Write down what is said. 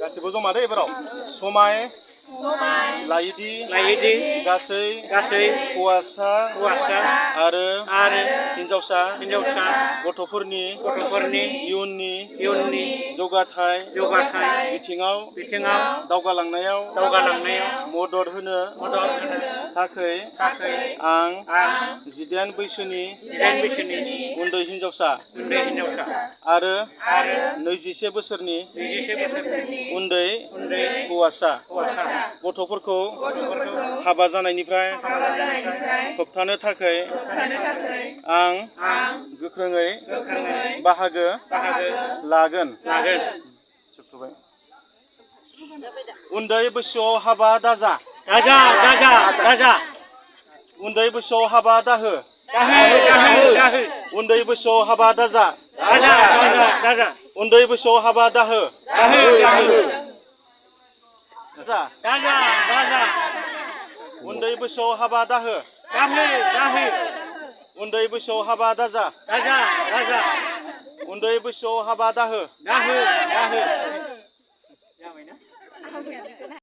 गासिबो जमा दे एबाराव समाय लायोदि गासै हौवासा आरो हिनजावसा गथ'फोरनि इयुननि जौगाथाय बिथिङाव दावगालांनायाव मदद होनो थाखाय आं 18 बैसोनि उन्दै हिनजावसा आरो 21 बोसोरनि उन्दै हौवासा गथ'फोरखौ हाबा जानायनिफ्राय होबथानो थाखाय आं गोख्रोङै बाहागो लागोन। उन्दै बैसोआव हाबा दाजा उन्दै बैसोआव हाबा दाहो उन्दै बैसोआव हाबा दाजा उन्दै बैसोआव हाबा दाहो उन्दै बैसोआव हाबा दाहो उन्दै बैसोआव हाबा दाजा उन्दै बैसोआव हाबा दाहो